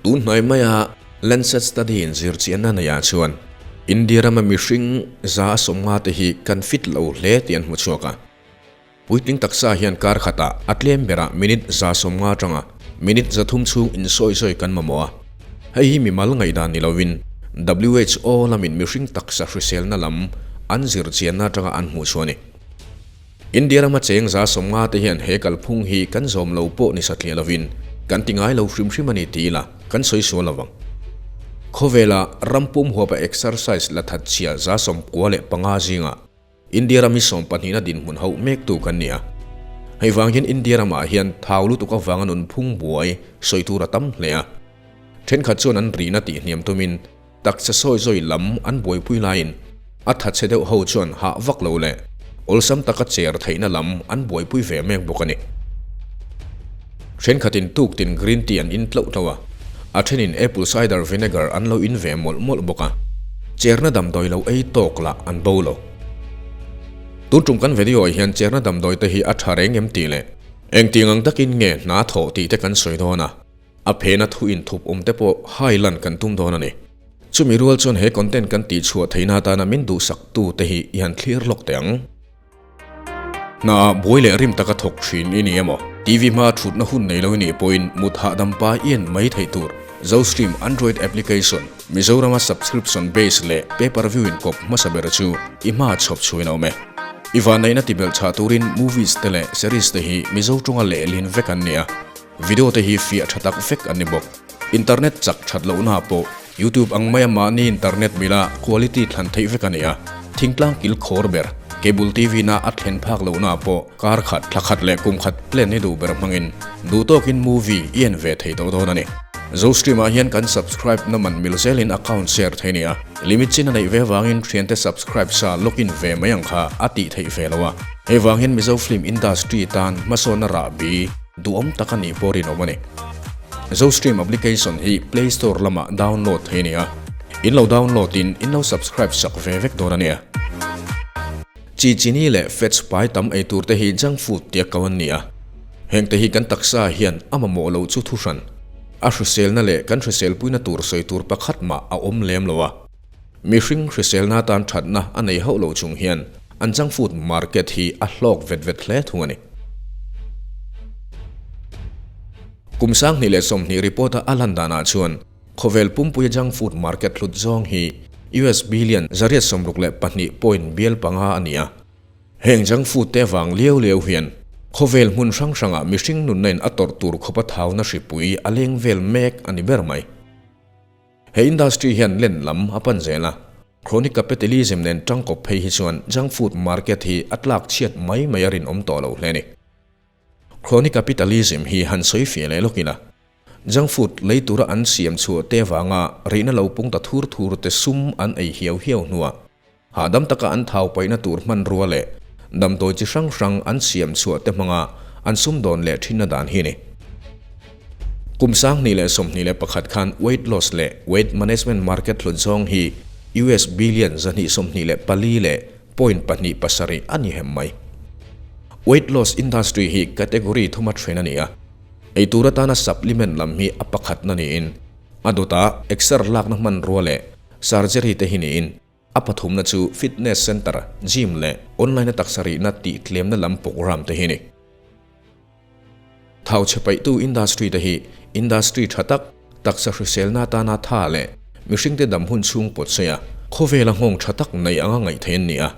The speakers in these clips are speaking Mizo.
Tun hnuai maia Lancet Study in zirchianna neiah chuan India rama mihring 150 te hi kan fit lo hle tih an hmu chhuak a. Puitling taksa hian kar khatah a tlem berah minute 150 atanga minute 300 chhung insawi sawi kan mamawh a. Hei hi mimal ngaihdan ni lovin WHO lamin mihring taksa hriselna lam an zirchianna atanga an hmuh chu a ni. India rama cheng 150 te hian he kalphung hi kan zawm lo pawh ni satliah lovin kan ti ngai lo hrim hrim a ni ti ila kan sawi sual lo vang. Khawvela ram pum huapa exercise la that chhia 95 zingah India ram hi sawmpahnihna dinhmun hauh mektu kan ni a. Hei vang hian India ramah hian thau lutuk avanga nunphung buai sawi tur a tam hle a. Thenkhat chuan an rihna tihhniam tumin Taksa sawi zawi lam an buaipui laiin a thatchhe deuh ho chuan hah vak lo leh awlsam taka cher theihna lam an buaipui ve mek bawk a ni. Thenkhatin tuktin green tea an in tloh tloh a, a thenin apple cider vinegar an lo in ve mawlh mawlh bawk a, cherna damdawi lo ei tawk lah an bo lo. Tun tum kan video ah hian cherna damdawi te hi a tha reng em tih leh engtiang ang takin nge hna thawh tih te kan sawi dawn a. A phena thu inthup awm te pawh hai lan kan tum dawn a ni. Chumi rual chuan he content kan tih chhuah theihna atana min duhsak tu te hi i han thlir lawk teh ang. Hna ah buai leh rim taka thawk thin i ni emaw? TV hma thutna hun nei lo i nih pawhin mut hahdam pa i en mai theih tur. Zostream Android application, Mizorama subscription base leh pay per view in kawp hmasa ber chu i hma chhawp chhuin a awm e. I vanneihna tibelh chhah turin movies te leh series te hi Mizo tawnga lehlin vek an ni a. Video te hi fiah tha tak vek an ni bawk. Internet chak that lohna pawh YouTube ang maia mahni internet mila quality thlan theih vek a ni a. Thingtlang kil khawr ber, cable TV na a thlen phak lohna pawh kar khat, thla khat leh kum khat plan hi duh ber hmangin duh tawkin movie i en ve thei tawh dawn a ni. Zostream ah hian kan subscribe na man mil zelin account share thei a ni a. Limit chin a neih ve vangin thiante subscribe sa login ve mai ang kha a tih theih ve lo a. Hei vang hian Mizo film industry tan hmasawnna rahbi Duhawm tak a nih pawh rinawm a ni. Zostream application hi Play Store lamah download thei a ni a, in lo download in in lo subscribe sak ve vek dawn a nia. Chi chini leh fats pai tam ei tur te hi junk food tia ko an ni a, heng te hi kan taksa hian a mamawh loh chu thuhran, a hriselna leh kan hriselpuina tur sawi tur pakhat mah a awm lem lo a. Mihring hriselna atan thatna a nei hauh lo chung hian an junk food market hi a hlawk vet vet hle thung a ni. Kum 2020 report-a a lan danah chuan khawvel pumpuia junk food market hlut zawng hi US billion 862 point bial panga a ni a. Heng junk food te vang liau liau hian khawvel hmun hrang hrangah mihring nunna in a tawrh tur khawpa thauna hripui a leng vel mek a ni ber mai. He industry hian len lam a pan zel a, chronic capitalism nen tangkawp phei hi chuan junk food market hi a tlak chhiat mai mai a rinawm tawh lo hle a ni. Chronic capitalism hi han sawi fiah leh lawk ila, junk food lei tura an siam chhuah te avanga rihna lo pung ta thur thur te sum an ei hiau hiau hnuah hahdam taka an thau paihna tur hmanrua leh damdawi chi hrang hrang an siam chhuah te hmanga an sumdawn leh thinna dan hi a ni. Kum 2021 khan weight loss leh weight management market hlut zawng hi US billion 224 leh point pahnih pasarih a ni hem mai. Weight loss industry hi category thuma then a ni a, eitur atana supplement lam hi a pakhatna niin a dawtah exer lakna hmanrua leh Surgery te hi niin a pathumna chu fitness center, gym leh online a taksa rihna tih tlemna lam program te hi ni. Thau chhe paihtu industry te hi industry tha tak, taksa hriselna atana tha leh mihringte dam hun chhung pawt sawi a, khawvela nghawng tha tak nei anga ngaih theih an ni a.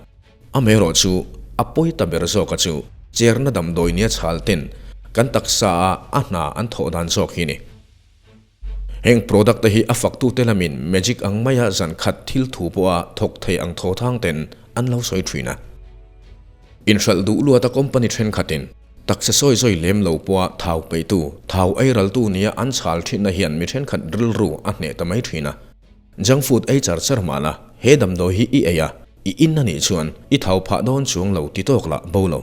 Amaherawhchu a pawi ta ber zawka chu cherna damdawi nia chhal ten kan taksa a a hna an thawh dan zawk hi ni. Heng product te hi a faktute lamin magic ang maia zan khat thil thu pawha thawk thei ang thaw thang ten an lo sawi thin a. Inhralh duh luata company thenkhatin taksa sawi zawi lem lo pawha thau peitu, thau ei raltu nia an chhal thinna hian mi thenkhat rilru a hneh ta mai thin a. Junk food ei char char mah la, he damdawi hi i ei a, i in a nih chuan i thau phah dawn chuang lo ti tawk lah bo lo.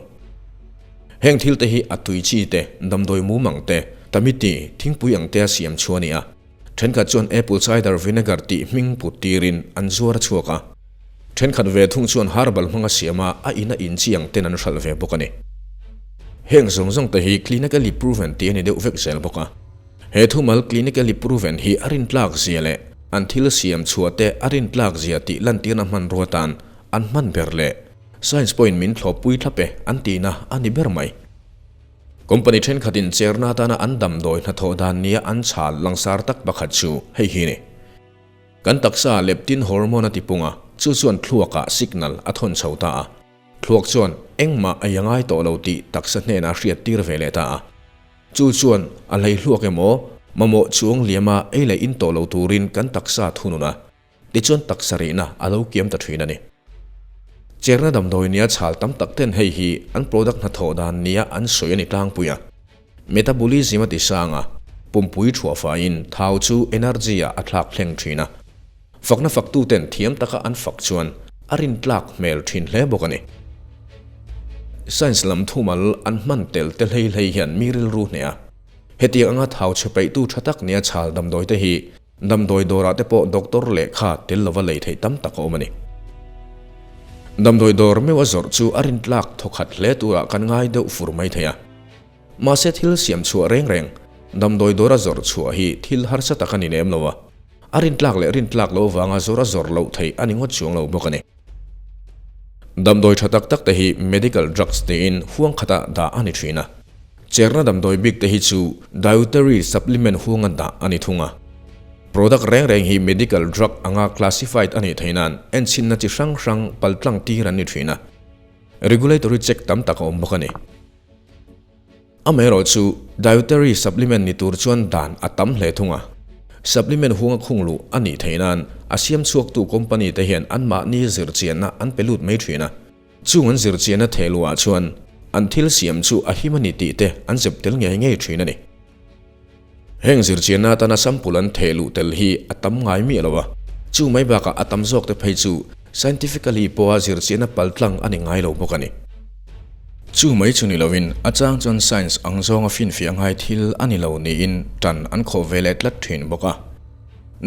Heng thil te hi a tui chi te, damdawi mumang te, tamiti, thingpui ang te a siam chu a ni a. Thenkhat chuan apple cider vinegar tih hming put tirin an zuar a chhuak a. Thenkhat ve thung chuan herbal hmanga siam a, a in a in chi ang ten an hralh ve bawk a ni. Heng zawng zawng te hi clinically proven tih a ni deuh vek zel bawk a. He thumal clinically proven hi a rintlak zia leh an thil siam chhuah te a rintlak zia tih lantirna hmanrua tan an hman ber leh science pawhin min thlawppui thlap e an tihna a ni ber mai. Company thenkhatin cherna atana an damdawi hnathawh dan nia an chhal langsar tak pakhat chu hei hi ni. Kan taksa leptin hormone a tipung a, chu chuan thluakah signal a thawn chho ta a. Thluak chuan engmah a ia ngai tawh lo tih taksa hnenah a hriat tir ve leh ta a. Chu chuan a hlei hluak emaw, mamawh chuang liama ei leh in tawh lo turin kan taksa thunun a, tichuan taksa rihna a lo kiam ta thin a ni. Cherna damdawi nia chhal tam tak ten hei hi an product hnathawh dan nia an sawi a ni tlangpui a. Metabolism a ti sang a, pumpui thuah faiin thau chu energy ah a thlak thleng thin a. Fakna faktuten thiam taka an fak chuan a rintlak hmel thin hle bawk a ni. Science lam thumal an hman tel te hlei hlei hian mi rilru hneh a. Hetiang anga thau chhe peihtu tha tak nia chhal damdawi te hi Damdawi dawrah te pawh doctor lehkha tel lova lei theih tam tak a awm a ni. Damdawi dawr meuh a zawrh chu a rintlak thawkhat hle turah kan ngai deuh fur mai thei a. Mahse thil siam chhuah reng reng, damdawi dawra zawrh chhuah hi thil harsa tak a ni lem lo a. A rintlak leh rintlak lo vanga zawr a zawrh loh theih a ni ngawt chuang lo bawk a ni. Damdawi tha tak tak te hi medical drugs tiin huang khatah dah a ni thin a. Cherna damdawi bik te hi chu dietary supplement huanga dah a ni thung a. Product reng reng hi medical drug anga classified a nih theih nan enchhinna chi hrang hrang paltlang tir an ni thin a. Regulatory check tam tak a awm bawk a ni. Amaherawh chu dietary supplement ni tur chuan dan a tam hle thung a. Supplement huanga khung luh a nih theih nan a siam chhuaktu company te hian anmahni zirchianna an pe lut mai thin a. Chung an zirchianna theh luhah chuan an thil siam chu a him a ni tih te an zep tel ngei ngei thin a ni. Heng zirchianna atana sample an theh luh tel hi a tam ngai miah lo a, chu mai bakah a tam zawk te phei chu scientifically pawha zirchianna paltlang a ni ngai lo bawk a ni. Chu mai chu ni loin a chang chuan science ang zawnga finfiah ngai thil a ni lo niin tan an khawh ve leh tlat thin bawk a.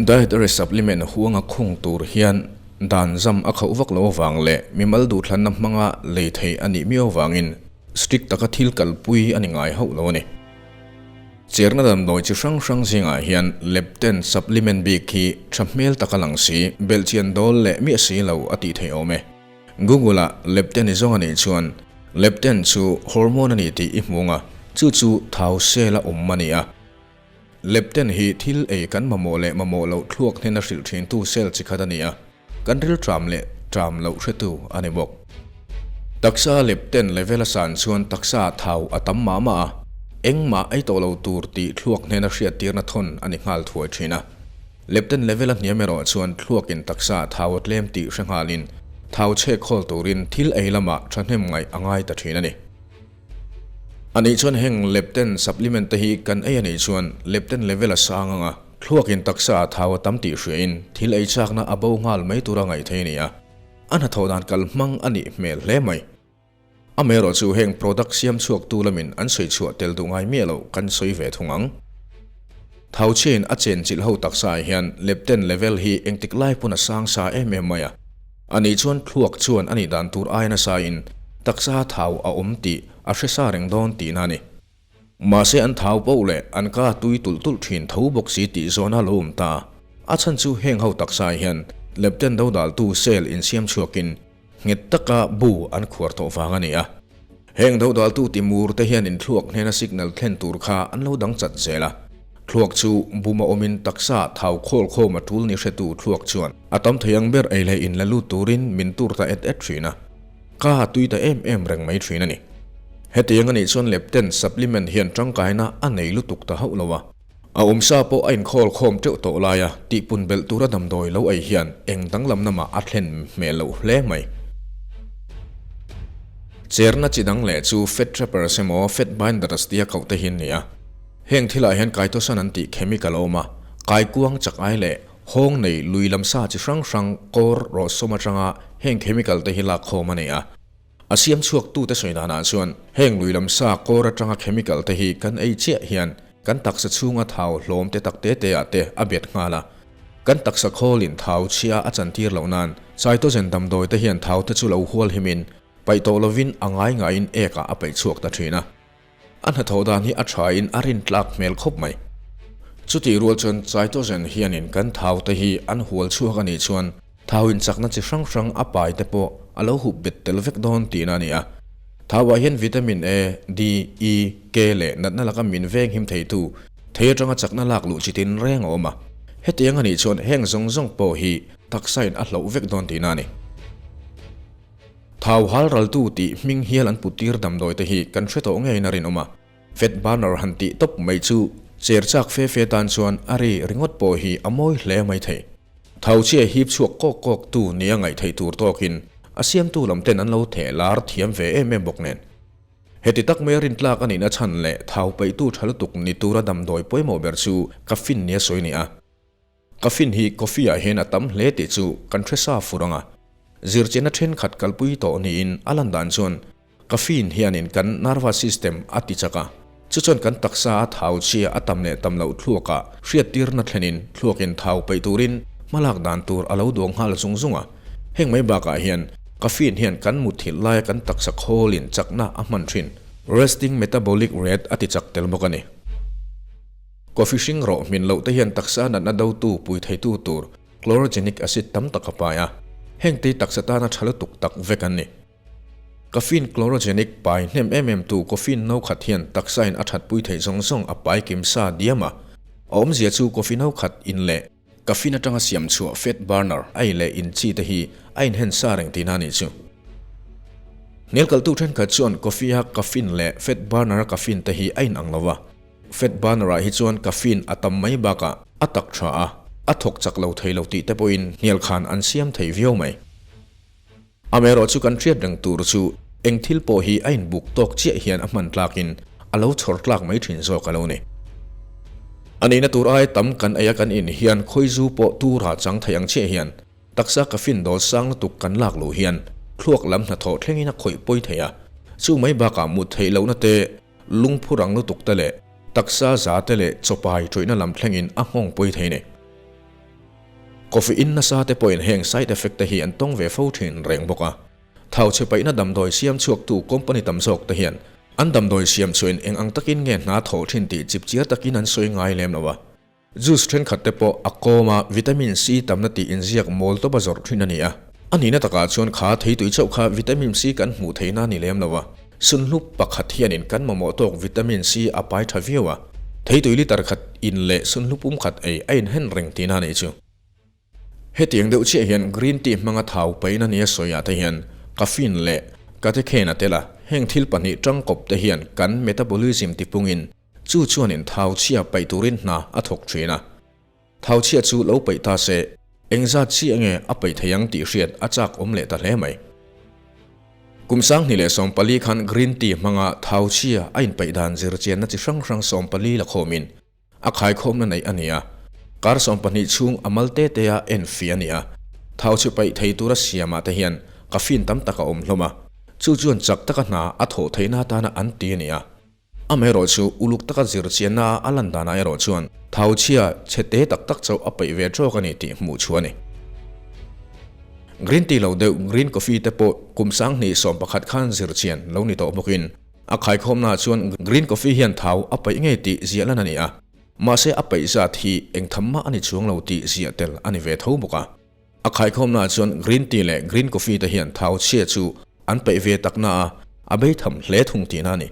Dietary supplement huanga khung tur hian Dan zam a khauh vak lo avang leh mimal duhthlanna hmanga lei theih a nih miau avangin strict taka thil kalpui a ni ngai hauh lo a ni. Cherna damdawi chi hrang hrang zingah hian lepten supplement bik hi tha hmel taka lang si, belhchian dawl leh miah si lo a tih theih awm e. Google-ah lepten i zawng a nih chuan lepten chu hormone a ni tih i hmu ang a, chu chu thau cell a awm a ni a. Lepten hi thil ei kan mamawh leh mamawh loh thluak hnena hrilh thintu cell chi khat a ni a, kan ril tram leh tram loh hretu a ni bawk. Taksa lepten level a san chuan taksa thau a tam mah mah a, engmah ei tawh lo tur tih thluak hnena hriattirna thawn a ni nghal thuai thin a. Lepten level a hniam erawh chuan thluakin taksa thau a tlem tih hre nghalin thau chhek khawl turin thil ei lamah thahnem ngaih a ngai ta thin a ni. A nih chuan heng lepten supplement te hi kan ei a nih chuan lepten level a sang ang a, thluakin taksa ah thau a tam tih hriain thil ei chakna a bo nghal mai tura ngaih thei a ni a, a hnathawh dan kal hmang a nih hmel hle mai. Amaherawh chu heng product siam chhuaktu lamin an sawi chhuah tel duh ngai miah loh kan sawi ve thung ang. Thau chhiain a chen chilh ho taksa ah hian lepten level hi engtik lai pawn a sang sa em em mai a. A nih chuan thluak chuan a nih dan tur ai nasa in taksa thau a awm tih a hre sa reng dawn tihna a ni. Mahse an thau poh leh an ka tui tulh tulh thin tho bawk si tih zawhna lo awm ta. A chhan chu heng ho taksa hian lepten dodaltu cell insiam chhuakin nghet taka bu an khuar tawh vang a ni a. Heng dodaltu timur te hian inthluak hnena signal thlen tur kha an lo dang chat zel a. Thluak chu buma awmin taksa thau khawl khawm a tul ni hretu thluak chuan a tam thei ang ber ei leh in la lut turin min tur ta et et thin a. Ka tui ta em em reng mai thin a ni. Hetiang a nih chuan lepten supplement hian tangkaina a nei lutuk ta hauh lo a. A awmsa pawh a inkhawl khawm teuh tawh laia tihpun belh tura damdawi lo ei hian eng danglamna mah a thlen hmel loh hle mai. Cherna chi dang leh chu fat trappers emaw fat binders tia koh te hi an ni a. Heng thilah hian kaitosan an tih chemical a awm a, kaikuang chak ai leh hawng nei lui lam sa chi hrang hrang kawr rawhsawm atanga heng chemical te hi lak khawm a ni a. A siam chhuaktute sawi danah chuan heng lui lam sa kawr atanga chemical te hi kan ei chiah hian kan taksa chhunga thau hlawm te tak te te ah te a bet nghal a. Kan taksa khawlin thau chhia a chantir loh nan cytogen damdawi te hian thau te chu lo hual himin paih tawh lovin a ngai ngaiin ek ah a paih chhuak ta thin a. A hnathawh dan hi a thain a rintlak hmel khawp mai. Chutih rual chuan chitosan hianin kan thau te hi an hual chhuak a nih chuan thau in chakna chi hrang hrang a pai te pawh a lo hup bet tel vek dawn tihna a ni a. Thauah hian vitamin A, D, E, K leh natna laka min veng him theitu thei atanga chakna lak luh chi tin reng a awm a. Hetiang a nih chuan heng zawng zawng pawh hi taksain a hloh vek dawn tihna a ni. Thau hal raltu tih hming hial an put tir damdawi te hi kan hre tawh ngeiin a rinawm a. Fat burner han tih tawp mai chu cher chak fe fe tan chuan a ri ringawt pawh hi a mawi hle mai thei. Thau chhia hip chhuak kawk kawk tu nia ngaih theih tur tawkin a siamtu lam ten an lo theh lar thiam ve em em bawk nen. Heti tak mai rintlak a nihna chhan leh thau peihtu tha lutuk ni tura damdawi pawimawh ber chu caffeine nia sawi ni a. Caffeine hi coffee ah hian a tam hle tih chu kan hre sa fur ang a. Zirchianna thenkhat kalpui tawh niin a lan dan chuan caffeine hianin kan nervous system a ti chak a, chu chuan kan taksa a thau chhia a tam leh tam loh thluakah hriattirna thlenin thluakin thau peih turin hmalak dan tur a lo duang nghal zung zung a. Heng mai bakah hian caffeine hian kan muthilh laia kan taksa khawlin chakna a hman thin, resting metabolic rate a ti chak tel bawk a ni. Coffee hring rawh hmin loh te hian taksa natna dotu pui theitu tur chlorogenic acid tam tak a pai a, heng te hi taksa tana tha lutuk tak vek an ni. Caffeine chlorogenic pai hnem em em tu coffee no khat hian taksa in a that pui theih zawng zawng a pai kim sa diam a, a awmzia chu coffee no khat in leh caffeine atanga siam chhuah fat burner a ei leh in chi te hi a inhen sa reng tihna a nih chu. Hmel kaltu thenkhat chuan coffee a caffeine leh fat burner a caffeine te hi a inang lo va. Fat burner-ah hi chuan caffeine a tam mai bakah a tak tha a, a thawk chak lo thei lo tih te pawhin hnial khan an siam thei viau mai. Amaherawh chu kan hriat reng tur chu eng thil pawh hi a inbuk tawk chiah hian a hman tlakin a lo chhawr tlak mai thin zawk a lo ni. A nihna tur ai tam kan ei a kan in hian khawizu pawh tura chang thei ang chiah hian Taksa caffeine dawl sang lutuk kan lak loh hian thluak lam hnathawh thlengin a khawih pawi thei a, chu mai bakah mut theih lohna te, lungphu rang lutuk te leh taksa za te leh chawpai tawihna lam thlengin a nghawng pawi thei ni. Coffee in nasa te pawhin heng side effect te hi an tawng ve fo thin reng bawk a. Thau chhe paihna damdawi siam chhuaktu company tam zawk te hian an damdawi siam chhuahin eng ang takin nge hna thawh thin tih chipchiar takin an sawi ngai lem lo a. Juice thenkhat te pawh a kawm a, vitamin C tamna tih inziak mawl tawp a zawrh thin a ni a. A nihna takah chuan kha theitui chauh kha vitamin C kan hmuh theihna a ni lem lo a. Sunhlup pakhat hianin kan mamawh tawk vitamin C a pai tha viau a. Theitui litre khat in leh sunhlup um khat ei a inhen reng tihna a nih chu. Hetiang deuh chiah hian green tea hmanga thau paihna nia sawiah te hian caffeine leh catechin a tel a, heng thil pahnih tangkawp te hian kan metabolism tipungin Chu chuanin thau chhia paih turin hna a thawk thin a. Thau chhia chu lo paih ta se, engzat chiah nge a paih thei ang tih hriat a chak awm leh ta hle mai. Kum 2014 khan green tea hmanga thau chhia a inpaih dan zir chianna chi hrang hrang 14 la khawmin a khaikhawmna neih a ni a. Kar 12 chhung a mal te te a en fih a ni a. Thau chhe paih thei tura siamah te hian caffeine tam tak a awm hlawm a. Chu chuan chak taka hna a thawh theihna atana an ti a ni a. Amaherawh chu uluk taka zir chianna a lan danah erawh chuan thau chhia chhe te tak tak chauh a peih ve tawk a ni tih hmuh chhuah a ni. Green tea lo deuh green coffee te pawh kum 2011 khan zir chian lo ni tawh bawkin a khaikhawmnaah chuan green coffee hian thau a peih ngei tih ziah lan a ni a, mahse a peih zat hi engtham mah a ni chuang lo tih ziah tel a ni ve tho bawk a. A khaikhawmnaah chuan green tea leh green coffee te hian thau chhia chu an peih ve tak na a, a bei tham hle thung tihna a ni.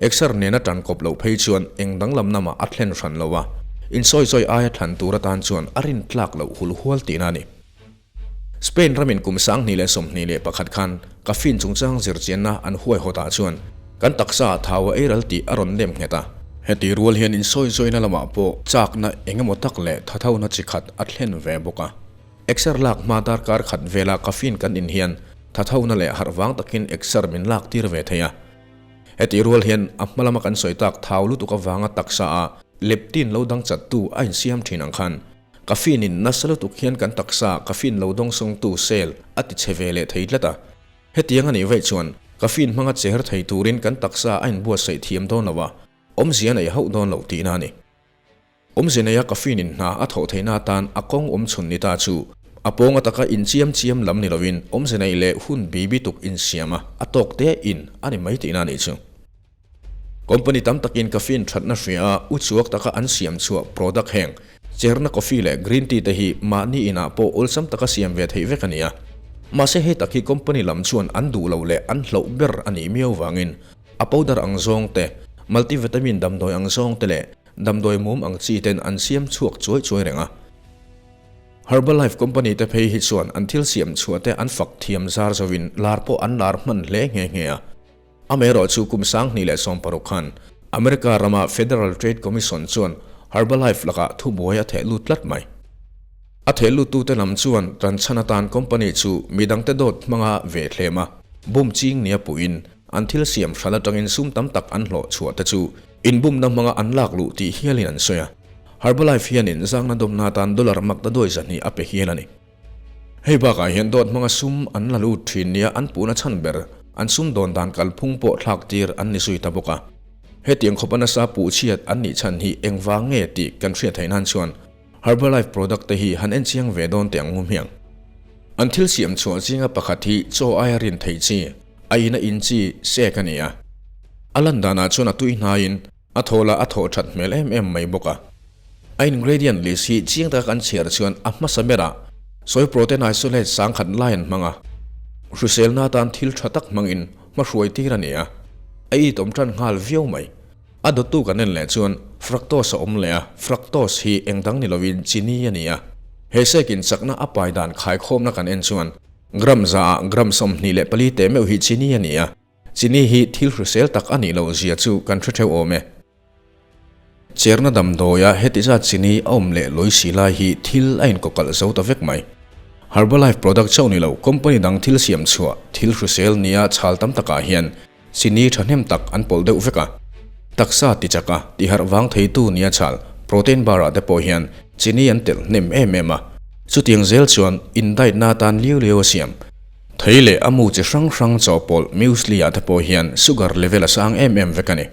Exer nena tan kawp loh phei chuan eng danglam namah a thlen hran lo a, insawizawi aia thlan tur atan chuan a rin tlak loh hul hual tihna a ni. Spain ramin kum 2021 khan caffeine chungchang zirchianna an huaihawtah chuan kan taksa ah thau a eiral tih a rawn nem nghet a. Heti rual hian insawizawina lamah pawh chakna eng emaw tak leh thathona chi khat a thlen ve bawk a. Exer lak hma darkar khat vela caffeine kan in hian thathona leh harh vang takin exer min lak tir ve thei a. Heti rual hian a hma lama kan sawi tak thau lutuk avanga taksa a leptin lo dang chattu a insiam thin ang khan caffeine in nasa lutuk hian kan taksa caffeine lo dawngsawngtu cell a ti chhe ve leh thei tlat a. Hetiang a nih vaih chuan caffeine hmanga che her thei turin kan taksa a inbuatsaih thiam dawn lo a, awmzia a nei hauh dawn loh tihna a ni. Awmzia neia caffeine in hna a thawh theihna atan a kawng awm chhun ni ta chu a pawng ataka inchiam chiam lam ni lovin awmzia neih leh hun bi bi tuk insiam a, a tawk te in a ni mai tihna a nih chu. Company tam takin caffeine thatna hria a, uchuak taka an siam chhuah product heng, cherna coffee leh green tea te hi mahni inah pawh awlsam taka siam ve theih vek a ni a. Mahse hei tak hi company lam chuan an duh loh leh an hlauh ber a nih miau vangin a powder ang zawng te, multivitamin damdawi ang zawng te leh damdawi mum ang chi ten an siam chhuak chuai chuai reng a. Herbalife company te phei hi chuan an thil siam chhuah te an fak thiam zar zovin lar pawh an lar hman hle nghe nghe a. Amaherawh chu kum 2016 khan America rama Federal Trade Commission chuan Herbalife lakah thubuai a theh lut tlat mai. A theh luttute lam chuan tanchhan atan company chu midangte dawt hmanga ve thlem a, bum ching nia puhin an thil siam hral atangin sum tam tak an hlawh chhuah te chu inbumna hmanga an lak luh tih hialin an sawi a. Herbalife hianin zangna dawmna atan dollar makta dawi 200 a pe hial a ni. Hei bakah hian dawt hmanga sum an la lut thin nia an puhna chhan ber an sum dawn dan kalphung pawh thlak tir an ni zui ta bawk a. Hetiang khawpa nasa puh chhiat an nih chhan hi engvang nge tih kan hriat theih nan chuan Herbalife product te hi han en chiang ve dawn teh ang ngum hiang. An thil siam chhuah zinga pakhat hi chaw aia rin theih chi, a ina in chi sek a ni a. A lan danah chuan a tui hnaiin A thaw lah a thawh that hmel em em mai bawk a. A ingredient list hi chiang taka kan chhiar chuan a hmasa berah soy protein isolate sangkhat lai an hmang a. Hriselna atan thil tha tak hmangin hmahruai tir a ni a. A it awm tan nghal viau mai. A dawttu kan en leh chuan fructose a awm leh a, fructose hi eng dang ni lovin chini a ni a. He sekin chakna a pai dan khaikhawmna kan en chuan gram zaah gram 24 teh meuh hi chini a ni a. Chini hi thil hrisel tak a nih loh zia chu kan hre theuh awm e. Cherna damdawia heti zat chini a awm leh lawi si lai hi thil a inkawkalh zo ta vek mai. Herbalife product chauh ni lo, company dang thil siam chhuah thil hrisel nia chhal tam takah hian chini thahnem tak an pawlh deuh vek a. Taksa tichak a, tiharh vang theitu nia chhal protein bar ah te pawh hian chini an telh hnem em em a. Chutiang zel chuan indaihna atan liau liau a siam. Thei leh a mu chi hrang hrang chawhpawlh muesli ah te pawh hian sugar level a sang em em vek a ni.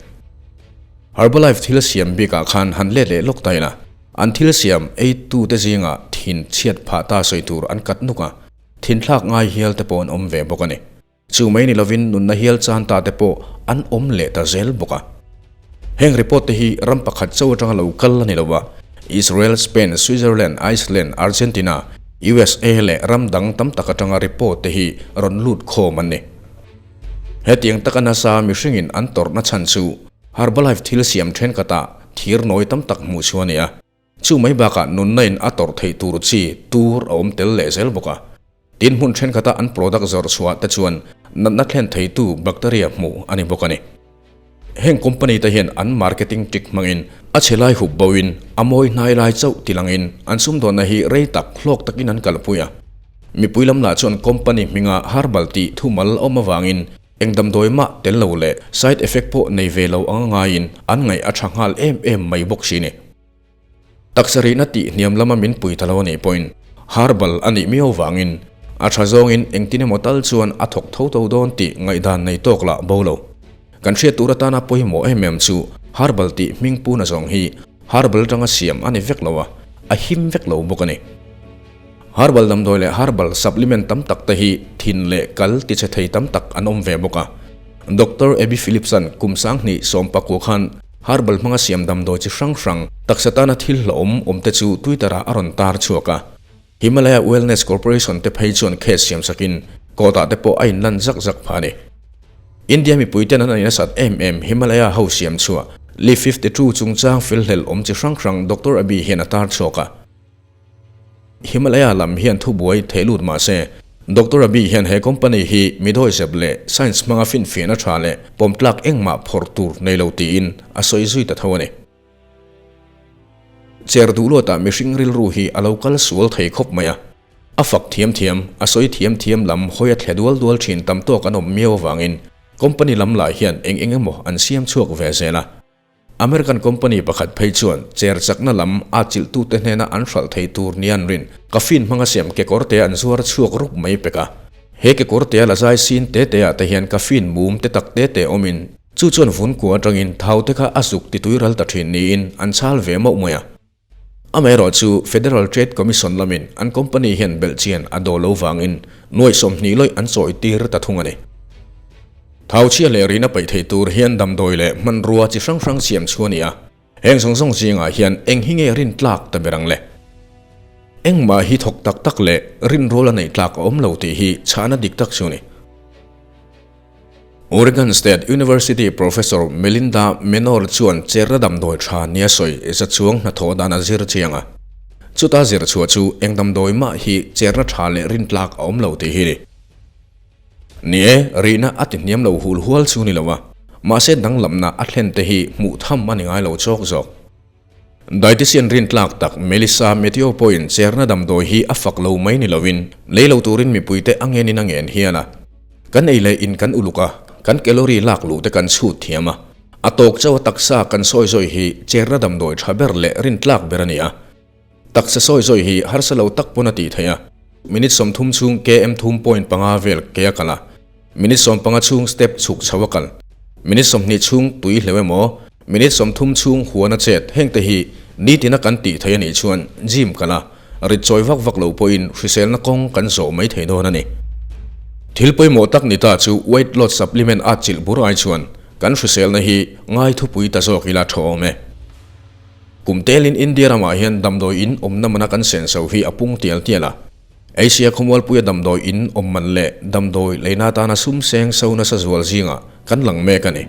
Herbalife thil siam bikah khan han let leh lawk ta ila, an thil siam ei tu te zingah thin chhiat phah ta sawi tur an kat nuk a, thin thlak ngai hial te pawh an awm ve bawk a ni. Chu mai ni lovin nunna hial chan ta te pawh an awm leh ta zel bawk a. Heng report te hi ram pakhat chauh atanga lo kal a ni lo a, Israel, Spain, Switzerland, Iceland, Argentina, USA leh ram dang tam tak atanga report te hi rawn lut khawm an ni. Hetiang taka nasa mihringin an tawrhna chhan chu Herbalife thil siam thenkhatah thir nawi tam tak hmuh chu a ni a. Chu mai bakah nunna in a tawrh theih tur chi tur a awm tel leh zel bawk a. Tin hmun thenkhat a an product zawrh chhuah te chuan natna thlen theitu bacteria hmuh a ni bawk a ni. Heng company te hian an marketing trick hmangin a chhe lai hup bo in a mawi hnai lai chauh ti langin an sumdawnna hi rei tak hlawk takin an kalpui a. Mipui lam lah chuan company hminga herbal tih thumal a awm avangin Eng damdawi mah tel lo leh side effect pawh nei ve lo anga ngaiin an ngaih a tha nghal em em mai bawk si ni. Taksa rihna tih hniam lama min pui ta lo a nih pawhin herbal a nih miau vangin a tha zawngin engtin emaw tal chuan a thawk tho tho dawn tih ngaihdan nei tawk lah bo lo. Kan hriat tur atana pawimawh em em chu herbal tih hming puna zawng hi herbal atanga siam a ni vek lo a, a him vek lo bawk a ni. Herbal damdawi leh herbal supplement tam tak te hi thin leh kal tichhe thei tam tak an awm ve bawk a. Doctor Abby Phillips-a'n kum 2019 khan herbal hmanga siam damdawi chi hrang hrang taksa tana thil hlauhawm awm te chu Twitter-ah a rawn tar chhuak a. Himalaya Wellness Corporation te phei chuan case siam sakin court-ah te pawh a inlan zak zak phah a ni. India mipuiten an nasat em em Himalaya ho siam chhuah Live 52 chungchang felhlel awm chi hrang hrang Doctor Abby hian a tar chhuak a. Himalaya lam hian thubuai theh lut mah se, Doctor Abhi hian he company hi midawizep leh science hmanga finfiahna tha leh pawmtlak engmah phawrh tur nei lo tiin a sawi zui ta tho a ni. Cher duh luatah mihring rilru hi a lo kal sual thei khawp mai a, a fak thiam thiam, a sawi thiam thiam lam hawi a thle dual dual thin tam tawk an awm miau avangin company lam lah hian eng eng emaw an siam chhuak ve zel a. American company pakhat phei chuan cher chakna lam a chilhtute hnena an hralh thei tur nia an rin. Caffeine hmanga siam kekawrte an zuar chhuak rup mai pek a. He kekawrtea la zai sin te te ah te hian caffeine mum te tak te te awmin chu chuan vun kua atangin thau te kha a zuk ti tui ral ta thin niin an chhal ve mauh mai a. Amaherawh chu Federal Trade Commission lamin an company hian belhchian a daw lo vangin nuaih 20 lawih an chawi tir ta thung a ni. Thau chhia leh rihna paih thei tur hian damdawi leh hmanrua chi hrang hrang siam chu a ni a. Heng zawng zawng zingah hian eng hi nge rin tlak ta ber ang le? Engmah hi thawk tak tak leh rinrawl a neih tlak a awm lo tih hi chhahna dik tak chu a ni. Oregon State University Professor Melinda Menor chuan cherna damdawi tha nia sawi za chuang hnathawh dan a zir chiang a. Chuta zir chhuah chu eng damdawi mah hi cherna tha leh rintlak a awm lo tih hi ni. Ni e, rihna a ti hniam lo hul hual chu ni lo a, mahse danglamna a thlen te hi hmuh tham a ni ngai lo chawk zawk. Dietitian rintlak tak Melissa Meteo pawhin cherna damdawi hi a fak lo mai ni lovin lei lo turin mipuite a ngenin a ngen hian a. Kan ei leh in kan uluk a, kan calorie lak luh te kan chhut thiam a. A tawk chauh a taksa kan sawi zawi hi cherna damdawi tha ber leh rintlak ber a ni a. Taksa sawi zawi hi harsa lo tak pawn a tih theih a. Minute 30 chhung KM thum point panga vel ke a kal a. Minute 15 chhung step chhuk chho a kal. Minute 20 chhung tui hleuh emaw, minute 30 chhung huan a chet heng te hi nitina kan tih theih a nih chuan gym kal a, rit chawi vak vak lo pawhin hriselna kawng kan zawh mai thei dawn a ni. Thil pawimawh tak ni ta chu weight loss supplement a chilh bur ai chuan kan hriselna hi ngai thupui ta zawk ila tha awm e. Kum telin India ramah hian damdawi in awmna mana kan senso hi a pung tial tial a. Asia khawmualpuia damdawi in awm man leh damdawi leina atana sum seng so nasa zual zingah kan lang mek a ni.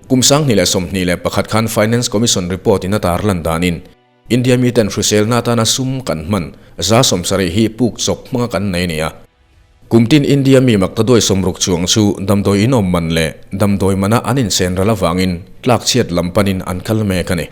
Kum 2021 khan Finance Commission report in a tarlan danin India miten hriselna atana sum kan hman 70% hi puk chawp hmanga kan nei a ni a. Kum tin India mi maktaduai 60 chuang chu damdawi in awm man leh damdawi mana an insen ral avangin tlakchhiat lam panin an kal mek a ni.